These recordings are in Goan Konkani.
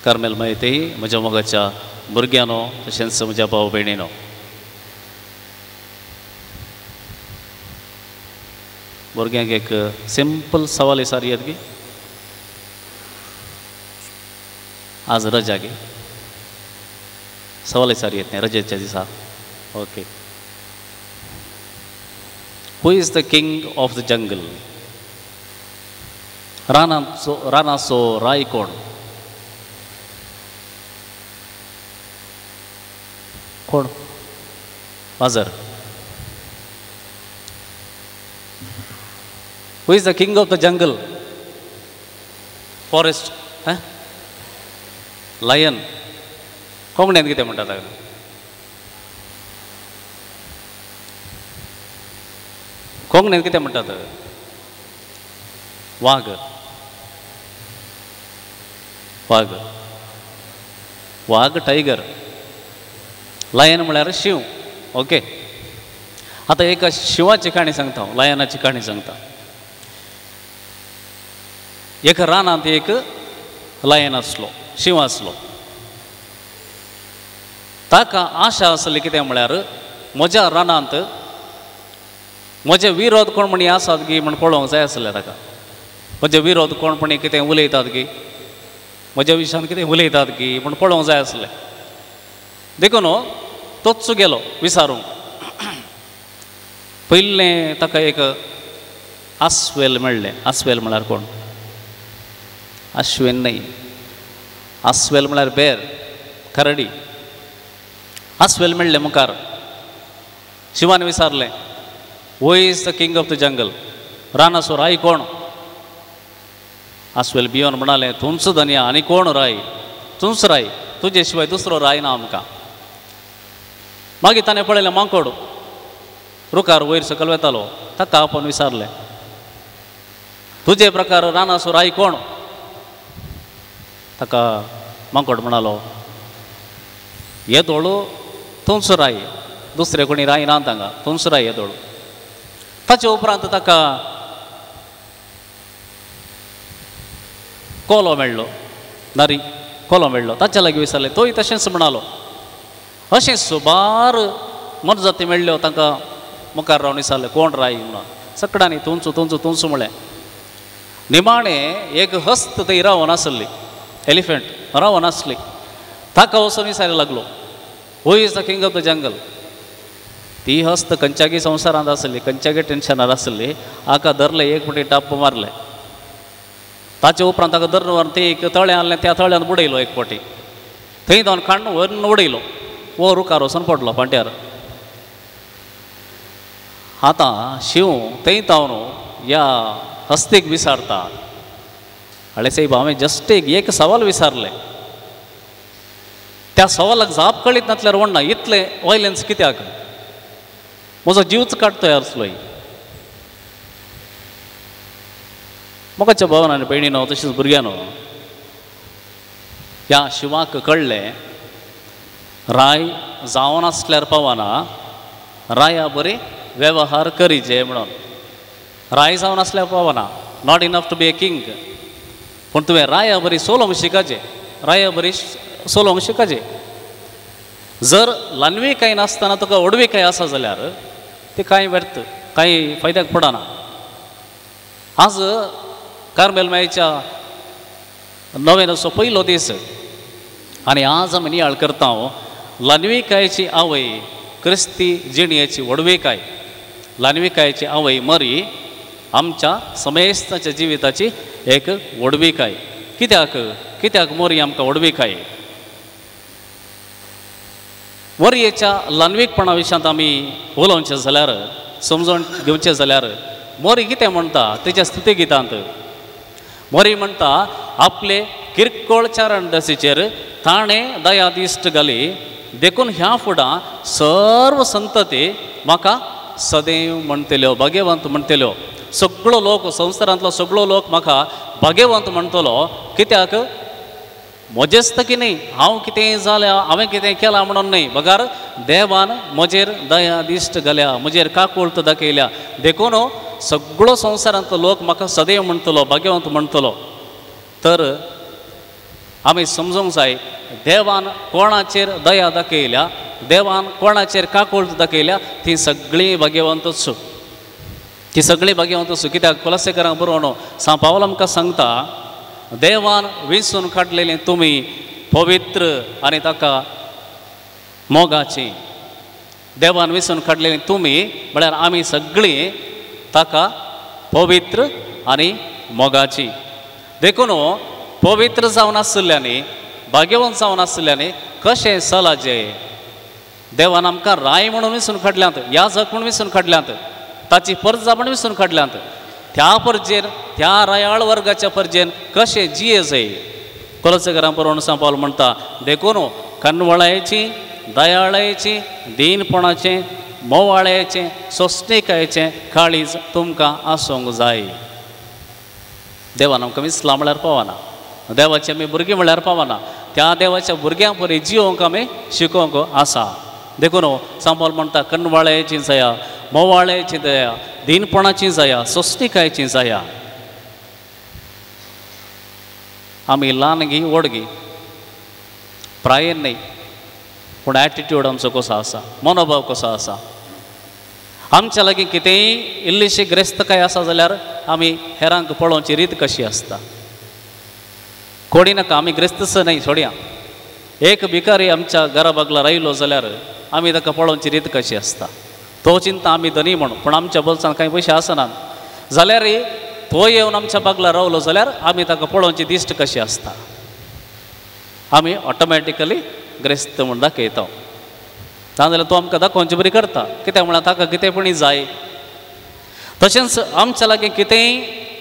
कार्मेल माहिती म्हज्या मोगाच्या भुरग्यांनो तशेंच म्हज्या भाव भयणीनो, भुरग्यांक एक सिंपल सवाल विचारयेत गी. आज रजा गी, सवाल विचारयेत न्ही रजेच्या दिसा. Okay, who is the king of the jungle? रानाचो राय कोण? कोण? माजर. Who is the king of the jungle? Forest. Lion. कोंकणींत कितें म्हणटा ताका? कोंकणींत कितें म्हणटात? वाग. वाग, वाग टायगर. लायन म्हळ्यार शींव. ओके, आतां एका शिंवाची काणी सांगता हांव, लायनाची काणी सांगता. एका रानांत एक लायन आसलो, शींव आसलो. ताका आशा आसली कितें म्हळ्यार म्हज्या रानांत म्हजे विरोध कोण म्हणी आसात गी म्हण पळोवंक जाय आसलें ताका. म्हजे विरोध कोण म्हणी कितें उलयतात गी, म्हज्या विशयान कितें उलयतात गी म्हण पळोवंक जाय आसलें. देखून तोच गेलो विचारूंक. पयलें ताका एक आस्वेल मेळ्ळें. आस्वेल म्हळ्यार कोण? आश्वेन न्हय, आस्वेल म्हळ्यार बेर, करडी. आस्वेल मेळ्ळें मुखार. शिवान विचारलें, who is the king of the jungle? रानाचो राय कोण? आस्वेल भियोन म्हणालें, तुमचो धनया आनी कोण राय? तूंच राय, तुजे शिवाय दुसरो राय ना आमकां. मागीर ताणें पळयलें मांकोड रुखार वयर सकयल वेतालो. ताका आपोवन विचारलें, तुजे प्रकार रानाचो राय कोण? ताका मांकोड म्हणालो, येदोळ तूंच राय, दुसरे कोणी राय ना तांगा, तूंच राय येदोळ. ताचे उपरांत ताका कोलो मेळ्ळो, नरी कोलो मेळ्ळो. ताच्या लागीं विचारलें, तोय तशेंच म्हणालो. अशें सुबार मोनजाती मेळ्ळ्यो, तांकां मुखार रावन विचारलें कोण राय म्हणून. सगळ्यांनी तुमचो तुमचो तुमचो म्हळें. निमाणें एक हस्त थंय रावन आसली, एलिफंट रावन आसली. ताका वचून विचारयला लागलो, who is the king of the jungle? ती हस्त खंयच्यागी संवसारांत आसली, खंयच्यागी टेन्शनार आसली. हाका धरलें, एक फावटी टप्प मारलें. ताचे उपरांत ताका धरून व्हरून तें एक तळें आहलें, त्या तळ्यांत बुडयलो एक फावटी. थंय धांवन काडून व्हरून उडयलो. वो रुखार वचून पडलो पांट्यार. आतां शींव थंय धांवन ह्या हस्तीक विचारता, हळे साहेब हांवें जस्ट एक सवाल विचारलें, त्या सवालाक जाप कळीत नासल्यार व्हडना, इतलें वायलन्स कित्याक? म्हजो जीवच काडटो आसलो. मोगाच्या भावान आनी भयणीनो तशेंच भुरग्यानो, ह्या शिवाक कळ्ळें राय जावन आसल्यार पावना, राया बरी वेव्हार करीजे म्हणून. राय जावन आसल्यार पावना, not enough to be a king, पूण तुवें राया बरी सोलोंक शिकाचे, राया बरी सोलोंक शिकाचे. जर ल्हानवी कांय नासतना तुका व्हडवी कांय आसा जाल्यार ती कांय व्यर्थ, कांय फायद्याक पडना. आज कार्मेल मायच्या नव्यानचो पयलो दीस आनी आज आमी नियाळ करता ल्हानविकायेची आवय क्रिस्ती जिणेची व्हडविकाय. ल्हानविकायेची आवय मरी आमच्या समेस्ताच्या जिविताची एक व्हडविकाय. कित्याक कित्याक मोरी आमकां व्हडविकाय? मोरयेच्या ल्हानवीकपणा विशयांत आमी उलोवचें जाल्यार, समजून घेवचें जाल्यार, मोरी कितें म्हणटा तेच्या स्तुती गितांत? मोरी म्हणटा, आपले किरकोळ चारणदासीचेर ताणें दया दिश्ट घाली, देखून ह्या फुडां सर्व संतती म्हाका सदैव म्हणटल्यो, भाग्यवंत म्हणटल्यो. सगळो लोक, संवसारांतलो सगळो लोक म्हाका भाग्यवंत म्हणटलो. कित्याक? म्हजेच की न्ही, हांव कितें जाल्या, हांवें कितें केलां म्हणून न्हय, बगार देवान म्हजेर दया दिश्ट घाल्या, म्हजेर काकुळट दाखयल्या, देखून सगळो संवसारांतलो लोक म्हाका सदैव म्हणटलो, भाग्यवंत म्हणटलो. तर आमी समजूंक जाय देवान कोणाचेर दया दाखयल्या, देवान कोणाचेर काकुळट दाखयल्या ती सगळीं भाग्यवंतूच, ती सगळीं भाग्यवंतूच. कित्याक कोलसेकरांक बरोवन सांव पावल आमकां सांगता देवान विंचून काडलेले तुमी पवित्र आनी ताका मोगाची. देवान विंचून काडलेली तुमी म्हळ्यार आमी सगळीं ताका पवित्र आनी मोगाची. देखून पवित्र जावन आशिल्ल्यांनी भाग्यवंत जावन आशिल्ल्यांनी कशें चलाचें? देवान आमकां राय म्हणून विंचून काडल्यांत, याजक म्हणून विंचून काडल्यांत, ताची परजा म्हूण विंचून काडल्यांत. त्या परजेन, त्या रायाळ वर्गाच्या परजेन कशें जिये जाय? कोलसेकरां बरोवन सांव पावल म्हणटा देखून कनवळायची, दयाळायची, दीनपणाचें, मोवाळ्याचें, सोंसणीकायेचें काळीज तुमकां आसूंक जाय. देवान आमकां विसलां म्हळ्यार पावना, देवाची आमी भुरगीं म्हळ्यार पावना, त्या देवाच्या भुरग्यां परी जियोंक आमी शिकोवंक आसा. देखून सांव पावल म्हणटा कनवाळ्याची जाया, मोवाळ्याची दया, दीनपणाची जाया, सोंसणीकायेची जाया. आमी ल्हान गी व्हड गी प्रायेन न्हय, पूण एटिट्यूड आमचो कसो आसा, मनोभाव कसो आसा. आमच्या लागीं कितेंय इल्लीशी ग्रेस्तकाय आसा जाल्यार आमी हेरांक पळोवची रीत कशी आसता. कोणी नाका, आमी ग्रेस्तच न्हय, सोडया. एक भिकारी आमच्या घरा बागला रायलो जाल्यार आमी ताका पळोवची रीत कशी आसता. तो चिंता आमी धनी म्हणून, पूण आमच्या बोल्सान कांय पयशे आसनात जाल्यार तो येवन आमच्या बागला रावलो जाल्यार आमी ताका पळोवची दिश्ट कशी आसता. आमी ऑटोमॅटिकली ग्रेस्त म्हूण दाखयता, नाजाल्यार तो आमकां दाखोवची बरी करता. कित्याक म्हळ्यार ताका कितें पणी जाय. तशेंच आमच्या लागीं कितेंय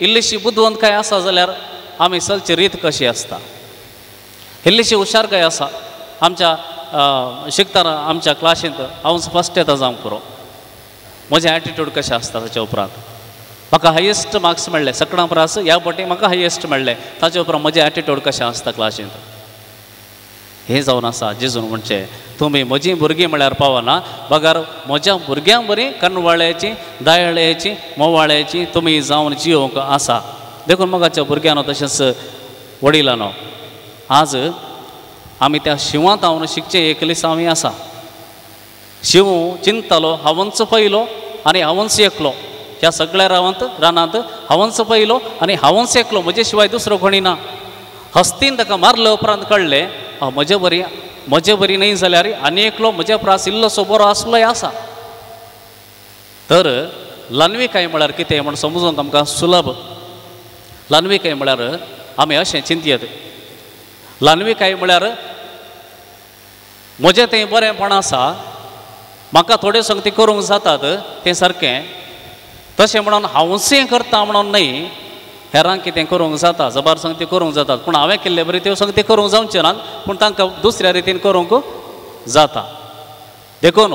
इल्लीशी बुदवंतकाय आसा जाल्यार आमी चलची रीत कशी आसता. इल्लीशी हुशारकाय आसा आमच्या शिकतना आमच्या क्लासींत हांव फर्स्ट येता जावंक पुरो, म्हजें एटिट्यूड कशें आसता. ताच्या उपरांत म्हाका हायेस्ट मार्क्स मेळ्ळे सगळ्यां परस ह्या फावटी म्हाका हायेस्ट मेळ्ळे, ताचे उपरांत म्हजें एटिट्यूड कशें आसता क्लासींत. हें जावन आसा जेजून म्हणचें तुमी म्हजीं भुरगीं म्हळ्यार पावना, बगर म्हज्या भुरग्यां बरी कनवाळ्याची, दयाळ्याची, मोवाळ्याची तुमी जावन जियोवंक आसा. देखून मोगाच्या भुरग्यांनो तशेंच वडिलांनो, आज आमी त्या शिंवांत हांव शिकचें एकलीस आमी आसा. शिंव चिंततालो हांवच पयलो आनी हांवच एकलो, ह्या सगळ्या रावांत रानांत हांवच पयलो आनी हांवच एकलो, म्हजे शिवाय दुसरो कोणी ना. हस्तीन ताका मारले उपरांत कळ्ळें म्हजे बरी, म्हजे बरी न्हय जाल्यार आनी एकलो म्हज्या प्रास इल्लोसो बरो आसलोय आसा. तर ल्हानविकाय म्हळ्यार कितें म्हण समजूंक आमकां सुलभ. ल्हानविकाय म्हळ्यार आमी अशें चिंतयत, ल्हानविकाय म्हळ्यार म्हजें तें बरेंपण आसा, म्हाका थोड्यो संगती करूंक जातात तें सारकें, तशें म्हणून हांवूच हें करता म्हणून न्हय, हेरांक कितें करूंक जाता, जबार संगती करूंक जातात, पूण हांवें केल्ले बरी त्यो संगती करूंक जावच्यो नात, पूण तांकां दुसऱ्या रितीन करूंक जाता. देखून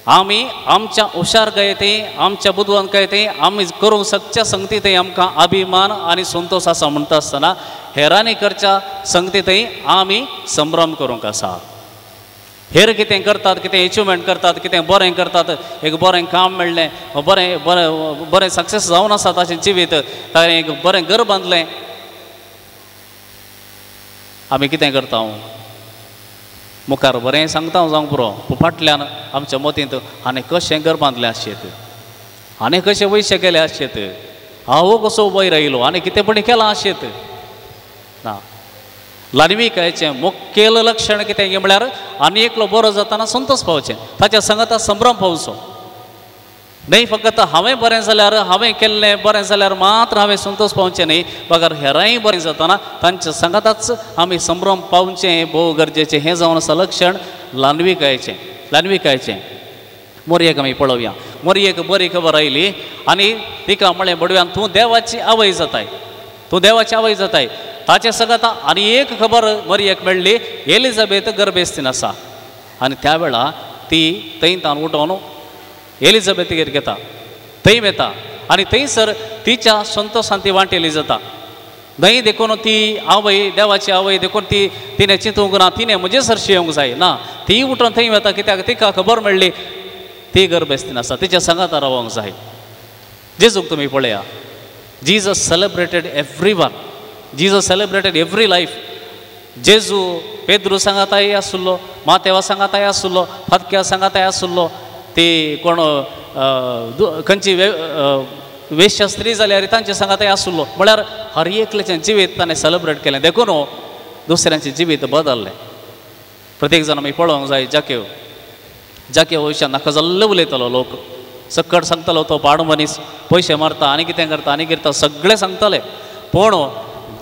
आमी आमच्या हुशारकायेंतय, आमच्या बुदवंतकायेंतय, आमी करूंक शकच्या संगतींतय आमकां अभिमान आनी संतोश आसा म्हणटा आसतना हेरांनी करच्या संगतींतय आमी संभ्रम करूंक आसा. हेर कितें करतात, कितें एचिवमेंट करतात, कितें बरें करतात, एक बरें काम मेळ्ळें, बरें बरें बरें सक्सेस जावन आसा ताचें जिवीत, ताणें एक बरें घर बांदलें, आमी कितें करता? मुखार बरें सांगता जावंक पुरो, पूण फाटल्यान आमच्या मतींत आनी कशें घर बांदलें आसचें, आनी कशें पयशे केले आसचेत, हांव कसो वयर आयलो आनी कितें पणी केलां आसचेत ना. ल्हानविकायेचें मुखेल लक्षण कितें म्हळ्यार आनी एकलो बरो जाताना संतोश पावचें, ताच्या सांगाता संभ्रम पावचो न्हय. फकत हांवें बरें जाल्यार, हांवें केल्लें बरें जाल्यार मात्र हांवें संतोश पावचें न्हय, बगर हेरांय बरें जाताना तांच्या सांगाताच आमी संभ्रम पावचें भोव गरजेचें. हें जावन आसा लक्षण ल्हानविकायेचें. ल्हानविकायेचें मोरयेक आमी पळोवया. मोरयेक बरी खबर आयली आनी तिका म्हळें बडव्यान तूं देवाची आवय जाताय, तूं देवाची आवय जाताय. ताचे सगळ्यात आनी एक खबर मरियेक मेळ्ळी, एलिझाबेथ गर्भेस्तीन आसा. आनी त्या वेळार ती थंय तान उठोवन एलिझाबेथीगेर घेता, थंय वता आनी थंयसर तिच्या संतोशान ती वांटेली जाता. न्हय देखून ती आवय देवाची आवय देखून ती तिणें चिंतूंक ना तिणें म्हजे सरशी येवंक जाय ना, ती उठून थंय वता कित्याक तिका खबर मेळ्ळी ती गर्भेस्तीन आसा, तिच्या सांगाता रावंक जाय. जेजूक तुमी पळया, Jesus celebrated every one. Jesus celebrated every life. जेजू पेद्रू सांगाताय आसलो, मातेवा सांगाताय आसलो, फातक्या सांगाताय आसलो, ती कोण खंयची वेश्या स्त्री जाल्यार तांचे सांगाताय आसलो. म्हळ्यार हर एकल्याचें जिवीत ताणें सेलेब्रेट केलें. देखून दुसऱ्यांचें जिवीत बदल्लें. प्रत्येक जाण आमी पळोवंक जाय. जाकेव जाकेव वयशान नाका जाल्ले उलयतालो, लोक सक्कड सांगतालो, तो पाड मनीस पयशे मारता आनी कितें करता आनी कितें सगळें सांगताले. पूण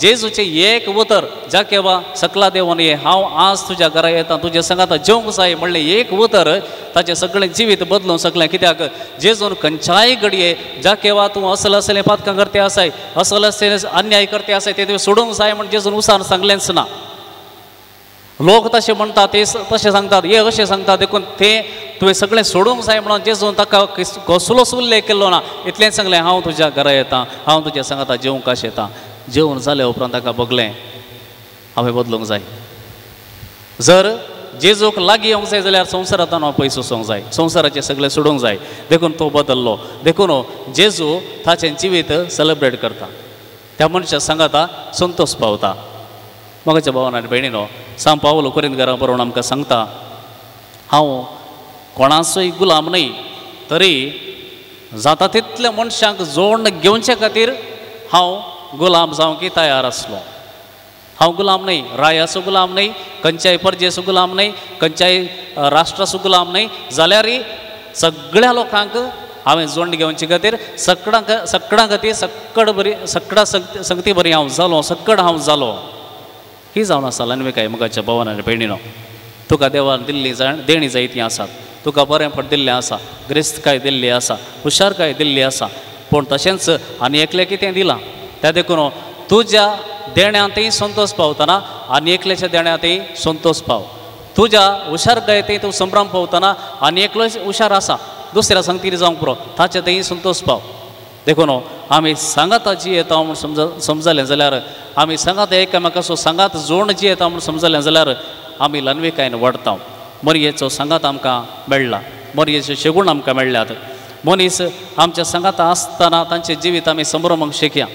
जेजूचें एक उतर, जाकेवा सकला देवून ये, हांव आज तुज्या घरा येता, तुज्या सांगाता जेवंक जाय म्हणलें एक उतर ताचें सगळें जिवीत बदलून सगळें. कित्याक जेजून खंयच्याय घडये जाकेवा तूं असले असले पातकां करते आसाय, असले असले अन्याय करते आसाय, ते तुवें सोडूंक जाय म्हण जेजून उसान सांगलेंच ना. लोक तशें म्हणटा, ते तशें सांगतात, हे अशें सांगतात, देखून ते तुवें सगळें सोडूंक जाय म्हणून जेजून ताका कसलोच उल्लेख केलो ना. इतलेंच सांगलें, हांव तुज्या घरा येता, हांव तुज्या सांगाता जेवंक कशें येता. जेवण जाले उपरांत ताका भोगलें हांवें बदलूंक जाय. जर जेजूक लागीं येवंक जाय जाल्यार संवसारांत हांव पयस वचूंक जाय, संवसाराचें सगळें सोडूंक जाय. देखून तो बदल्लो. देखून जेजू ताचें जिवीत सेलेब्रेट करता, त्या मनशा सांगाता संतोश पावता. मोगाच्या भावान आनी भयणीनो, सांव पावलो कोरिंत घरा बरोवन आमकां सांगता, हांव कोणाचोय गुलाम न्हय, तरी जाता तितल्या मनशांक जोडून घेवचे खातीर हांव गुलाम जावंक तयार आसलो. हांव गुलाम न्हय, रायाचो गुलाम न्हय, खंयच्याय परजेचो गुलाम न्हय, खंयच्याय राष्ट्राचो गुलाम न्हय, जाल्यारय सगळ्या लोकांक हांवें जोडून घेवचे खातीर सगळ्यां खातीर सक्कड बरी सगळ्या संगती बरी हांव जालो, सक्कड हांव जालो. ही जावन आसा ल्हानविकाय मोगाच्या भावान आनी भयणीनो. तुका देवान दिल्ली देणी जायतीं आसात, तुका बरेंपण दिल्लें आसा, ग्रेस्तकाय दिल्ली आसा, हुशारकाय दिल्ली आसा, पूण तशेंच आनी एकलें कितें दिलां. त्या देखून तुज्या देण्यांतय संतोश पावतना आनी एकल्याच्या देण्यांतय संतोश पाव. तुज्या हुशारकायेंतय तूं संभ्रम पावतना आनी एकलो हुशार आसा दुसऱ्या संगतीर जावंक पुरो, ताचे थंय संतोश पाव. देखून आमी सांगाता जी येता म्हूण समजलें जाल्यार, आमी सांगाता एकामेकाचो सांगात जोड जी येता म्हूण समजलें जाल्यार आमी ल्हानविकायेन वाडटा. मरयेचो सांगात आमकां मेळ्ळा, मरयेचे शेगूण आमकां मेळ्ळ्यात. मनीस आमच्या सांगाता आसतना तांचें जिवीत आमी संभ्रमूंक शिकया.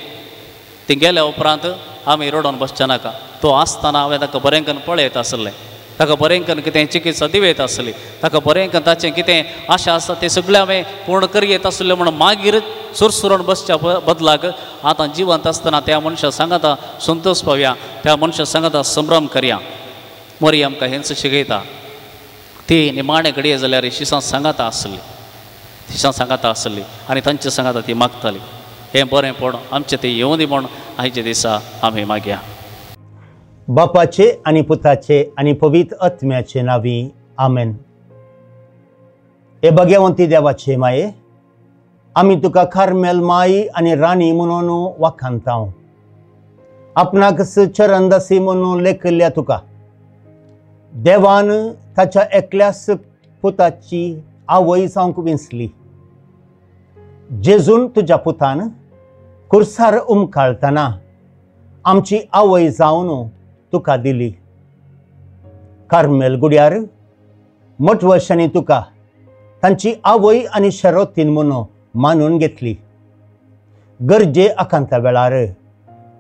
ती गेल्या उपरांत आमी रडोन बसचें नाका. तो आसतना हांवें ताका बरें करून पळयत आसलें, ताका बरें करून कितें चिकित्सा दिवयत आसली, ताका बरें करून ताचें कितें आशा आसा तें सगळें हांवें पूर्ण करयेत आसलें म्हणून मागीर सुरसुरून बसच्या बदलाक आतां जिवंत आसतना त्या मनशा सांगाता संतोश पावया, त्या मनशा सांगाता संभ्रम करया. मोरी आमकां हेंच शिकयता. ती निमाणे घडये जाल्यार शिसां सांगाता आसली, शिसां सांगाता आसली आनी तांच्या सांगाता ती मागताली. हें बरें पड आमचें तें येवं दी म्हूण आयच्या दिसा आमी मागया. बापाचे आनी पुताचे आनी पवित्र आत्म्याचे नांवी आमेन. हे भगवंती देवाचे माये, आमी तुका कार्मेल माई आनी राणी म्हणून वाखाणता. आपणाक चरणदासी म्हणून लेखिल्ल्या तुका देवान ताच्या एकल्याच पुताची आवय जावंक विंचली. जेजून तुज्या पुतान कुर्सार उमकाळतना आमची आवय जावन तुका दिली. कार्मेल गुड्यार मठवशांनी तुका तांची आवय आनी शरोतीन म्हणून मानून घेतली. गरजे आकांता वेळार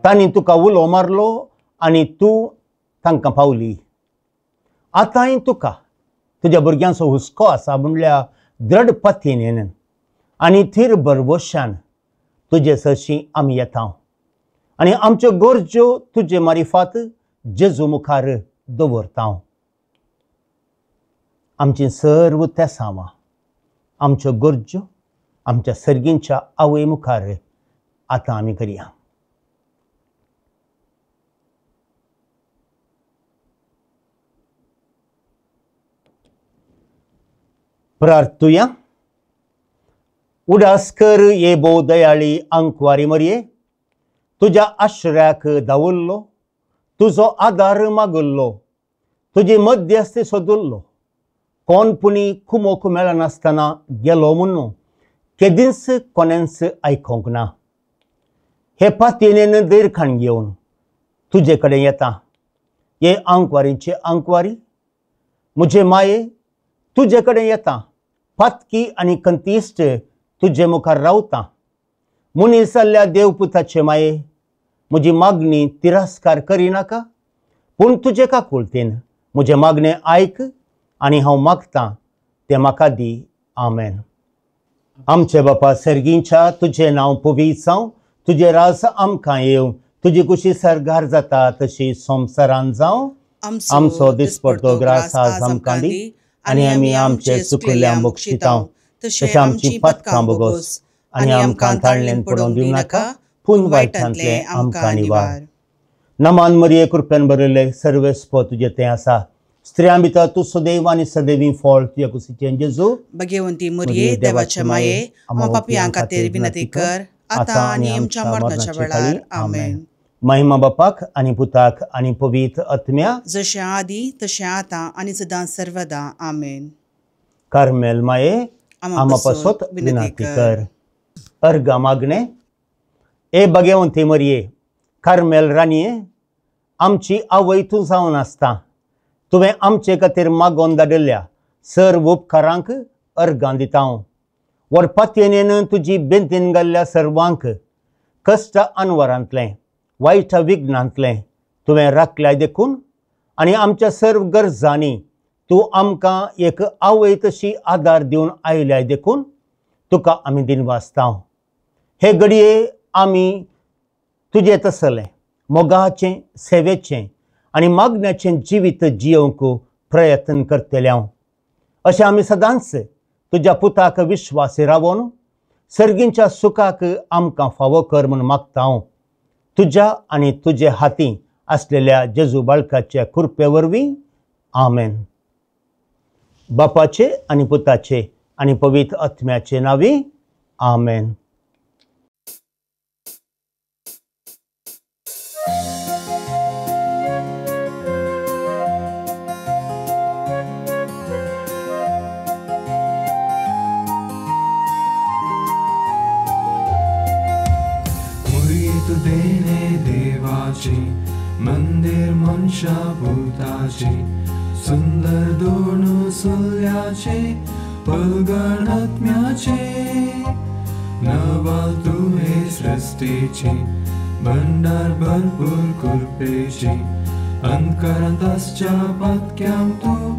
तांणी तुका उलो मारलो आनी तूं तांकां पावली. आतांय तुका तुज्या भुरग्यांचो हुस्को आसा म्हणल्या द्रढ पतीन आनी थीर भरवशान तुजे सरशीं आमी येता आनी आमच्यो गरज्यो तुजे मारिफात जेजू मुखार दवरता. आमची सर्व तेसांवां, आमच्यो गरज्यो आमच्या सर्गींच्या आवय मुखार आतां आमी करया. प्रार्थुया. उडास कर ये भोव दयाळी आंकवारी मरये, तुज्या आश्रयाक धांवल्लो, तुजो आदार मागल्लो, तुजी मध्यस्थी सोदुल्लो. कोण पुणी कुमोक मेळनासतना गेलो म्हणून केदींच कोणेंच आयकोंक ना. हे पातयेन दीर्घाण घेवन तुजे कडेन येता. हे आंकवारीचे आंकवारी म्हजे माये, तुजे कडेन येता. पातकी आनी कंतिश्ट तुजे मुखार रावता. मनीस जाल्ल्या देवपुताचे माये, म्हजी मागणी तिरस्कार करिनाका, पूण तुजे काकुळतेन म्हजें मागणें आयक आनी हांव मागतां तें म्हाका दी. आमेन. आमचे बापा सर्गींच्या, तुजें नांव पवित्र जावं, तुजें राज आमकां येवं, तुजी कुशी सर्गार जाता तशी संवसारान जावं. आमचो दिसपडतो ग्रास आज आमकां दी आनी आमी आमचे चुकल्ल्या बक्षितांव तशें आमची पथकां बोगोस आनी आमकां ताळल्यान पडोवन दिवं नाका, पूण वायटांतलें आमकां निवार. नमान मरिये, कृपेन भरिल्ले सर्वेस्पो तुजें तें आसा, स्त्रियां भितर तूं सदैव आनी सदैवी फळ तुज्या कुशीचें जेजू. भगवंती मरिये, देवाचे माये, आमच्या पापयां खातीर विनंती कर आतां आनी आमच्या मरणाच्या वेळार. आमेन. महिमा बापाक आनी पुताक आनी पवित्र आत्म्या, जशें आदी तशें आतां आनी सदां सर्वदा. आमेन. कार्मेल माये, आमा पासत विनंती कर. अर्गा मागणे. ए भगवंती मरिये, कार्मेल राणये, आमची आवय तूं जावन आसता, तुवें आमचे खातीर मागोवन धाडिल्ल्या सर्व उपकारांक अर्गां दिता. व्हडपातयेन तुजी बेंतीन घाल्ल्या सर्वांक कश्ट अनवरांतलें वायट विघ्नांतलें तुवें राखल्याय देखून आनी आमच्या सर्व गरजांनी तूं आमकां एक आवय तशी आदार दिवन आयल्याय देखून तुका आमी दिनवासता. हे घडये आमी तुजें तसलें मोगाचें, सेवेचें आनी मागण्याचें जिवीत जियोवंक प्रयत्न करतले हांव. अशें आमी सदांच तुज्या पुताक विश्वासी रावोन सर्गींच्या सुखाक आमकां फावो कर म्हूण मागता हांव. तुज्या आनी तुजे हाती आसलेल्या जेजू बाळकाच्या कृपे वरवीं. आमेन. बापाचे आनी पुताचे आनी पवित्र आत्म्याचे नांवी. आमेन. मंदिर मनशा भूताचे सुंदर दोन सुल्याचे पलगणात्म्याचे नवाल तुहे सृष्टीचे भंडार भरपूर कृपेचे अंधकारांत आसच्या पातक्यांक तूं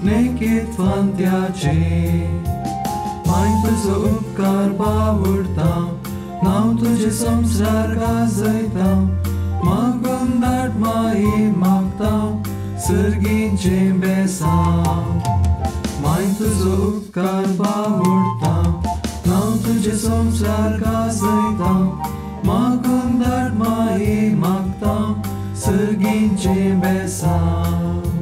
नेकीत फांत्याचे. माय तुजो उपकार बावडता, नांव तुजें संवसार गाजयता, मागून धाड माई मागता सर्गीचें बेसांव. माय तुजो उपकार बावडता, नांव तुजें संवसार गाजयता, मागून धाड माई मागता सर्गीचें बेसांव.